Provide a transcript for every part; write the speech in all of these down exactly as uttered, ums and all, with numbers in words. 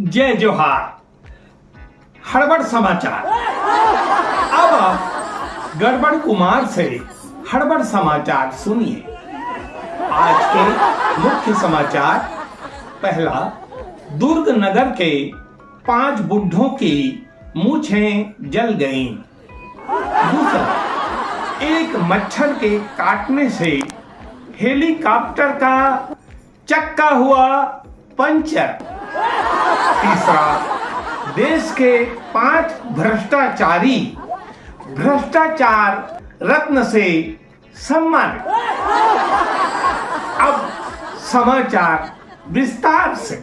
जय जोहार। हड़बड़ समाचार। अब आप गड़बड़ कुमार से हड़बड़ समाचार सुनिए। आज के मुख्य समाचार। पहला, दुर्ग नगर के पांच बुढ़ों की मूछें जल गईं। दूसरा, एक मच्छर के काटने से हेलीकॉप्टर का चक्का हुआ पंचर। तीसरा, देश के पांच भ्रष्टाचारी भ्रष्टाचार रत्न से सम्मानित। अब समाचार विस्तार से।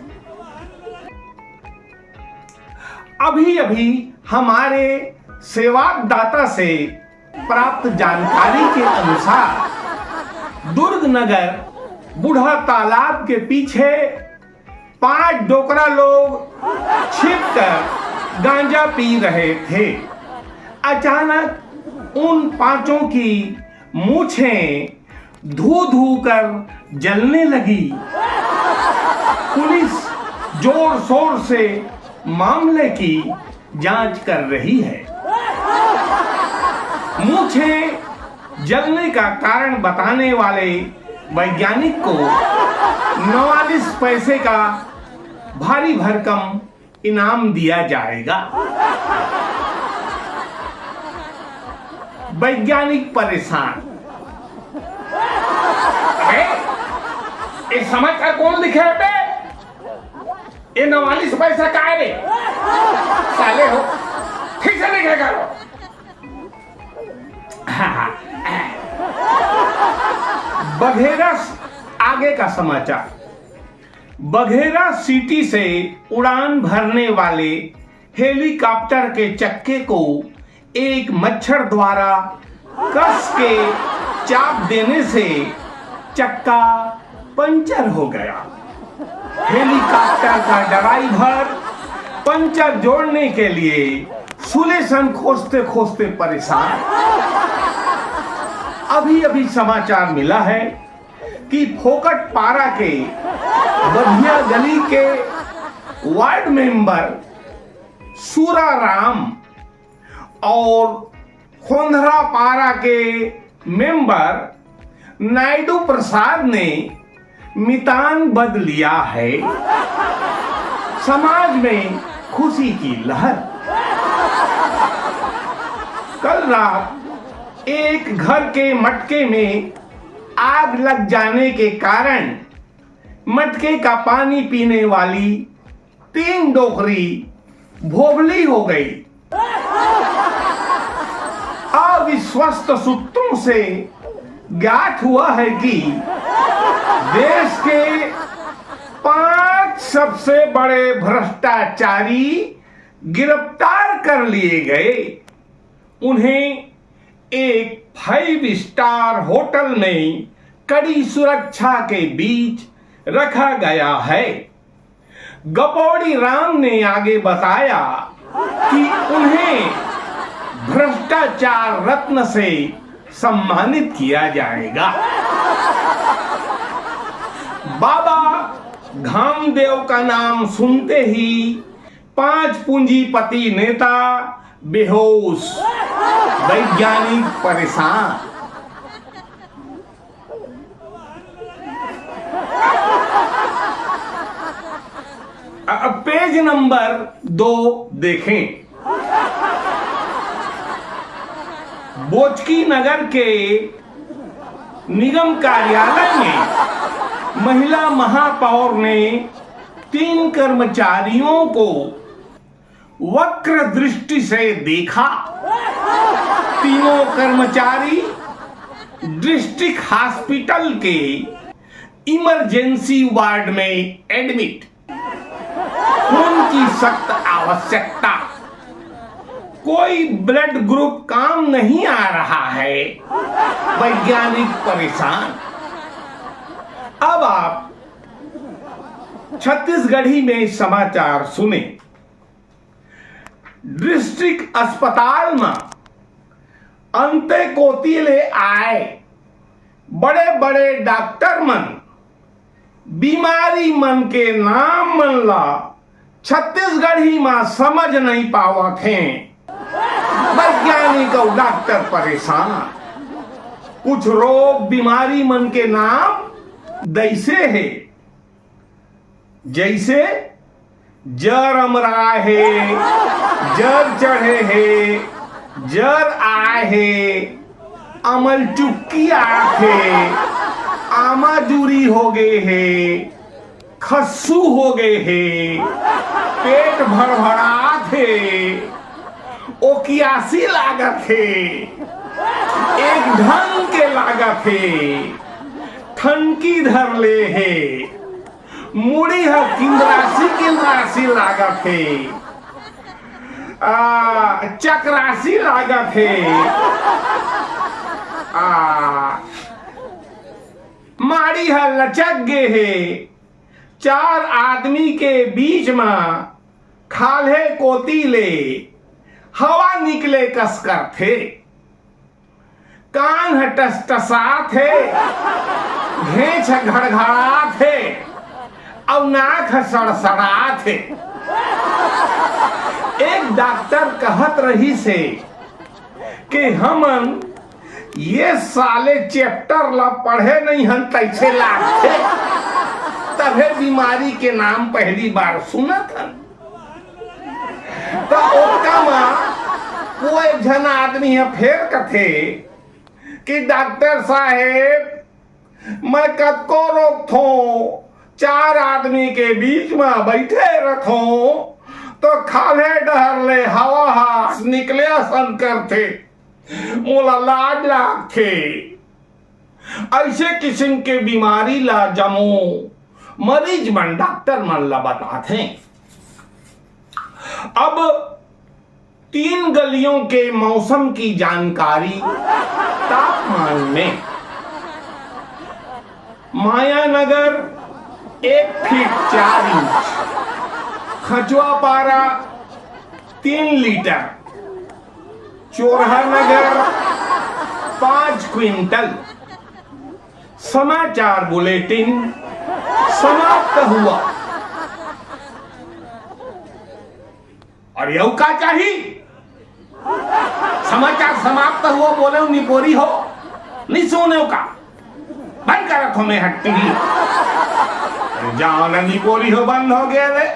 अभी अभी हमारे सेवादाता से प्राप्त जानकारी के अनुसार, दुर्ग नगर बूढ़ा तालाब के पीछे पांच डोकरा लोग छिपकर गांजा पी रहे थे। अचानक उन पांचों की मूछें धू धू कर जलने लगी। पुलिस जोर शोर से मामले की जांच कर रही है। मूछें जलने का कारण बताने वाले वैज्ञानिक को नवालीस पैसे का भारी भरकम इनाम दिया जाएगा। वैज्ञानिक परेशान। अबे, ये समाचार कौन लिखे है बे? ये नवालीस पैसा का है रे? साले हो, ठीक से लिखे करो। बघेरा स-, आगे का समाचार। बघेरा सिटी से उड़ान भरने वाले हेलीकॉप्टर के चक्के को एक मच्छर द्वारा कस के चाप देने से चक्का पंचर हो गया। हेलीकॉप्टर का ड्राइवर पंचर जोड़ने के लिए सुलेशन खोजते खोजते परेशान। अभी अभी समाचार मिला है कि फोकट पारा के बढ़िया गली के वार्ड मेंबर सूरा राम और खोंधरा पारा के मेंबर नायडू प्रसाद ने मितान बद लिया है। समाज में खुशी की लहर। कल रात एक घर के मटके में आग लग जाने के कारण मटके का पानी पीने वाली तीन डोकरी भोभली हो गई। अविश्वस्त सूत्रों से ज्ञात हुआ है कि देश के पांच सबसे बड़े भ्रष्टाचारी गिरफ्तार कर लिए गए। उन्हें एक फाइव स्टार होटल में कड़ी सुरक्षा के बीच रखा गया है। गपौड़ी राम ने आगे बताया कि उन्हें भ्रष्टाचार रत्न से सम्मानित किया जाएगा। बाबा घामदेव का नाम सुनते ही पांच पूंजीपति नेता बेहोश, वैज्ञानिक परेशान। अब पेज नंबर दो देखें। बोचकी नगर के निगम कार्यालय में महिला महापौर ने तीन कर्मचारियों को वक्र दृष्टि से देखा। तीनों कर्मचारी डिस्ट्रिक्ट हॉस्पिटल के इमरजेंसी वार्ड में एडमिट। खून की सख्त आवश्यकता। कोई ब्लड ग्रुप काम नहीं आ रहा है। वैज्ञानिक परेशान। अब आप छत्तीसगढ़ी में समाचार सुने। डिस्ट्रिक्ट अस्पताल म अंते कोति ले आए बड़े-बड़े डॉक्टर मन बीमारी मन के नाम मन ला छत्तीसगढ़ी मा समझ नहीं पावत हे। वैज्ञानिक अउ डॉक्टर परेशान। कुछ रोग बीमारी मन के नाम दैसे हे, जैसे जर अमरा हे, जर चढ़े हे, जर आए हे, अमल चुक्की आथे, आमा जूरी हो गे हे, खस्सू हो गे हे, पेट भड़भड़ात हे, ओकियासी लागत हे, एक ढंग के लागत हे, ठनकी धर ले हे, मुड़ी ह किंदरासी किंदरासी लागत हे, आ, चक्रासी लागत हे, आ, माड़ी ह लचक गे हे। चार आदमी के बीच म खाल्हे कोती ले हवा निकले कस करथे। कान ह टसटसात हे, घेंच ह घड़घड़ात हे, अउ नाक ह सड़सड़ात हे। एक डॉक्टर कहत रहिस हे कि हमन ये साले चैप्टर ला पढ़े नइ हन, तइसे लागथे, तभे बीमारी के नाम पहली बार सुनत हन। त ओतका म वो एक झन आदमी ह फेर कथे कि डॉक्टर साहेब, मैं कतको रोकथों, चार आदमी के बीच म बइठे रथों, तो खाल्हे डहर ले हवा ह निकले असन करथे। मोला लाज लागथे। अइसे किसिम के बीमारी ला जम्मो मरीज मन डॉक्टर मन ला बताथे। अब तीन गलियों के मौसम की जानकारी तापमान में। मायानगर एक फीट चार इंच, खचुआपारा तीन लीटर, चोरहा नगर पाँच क्विंटल। समाचार बुलेटिन समाप्त हुआ। अरे अउ का चाही? समाचार समाप्त हुआ बोले निपोरी हो, नहीं सुने का? बंद करत हो मैं हट्टी। अरे जाओ ना निपोरी हो, बंद हो गया रे।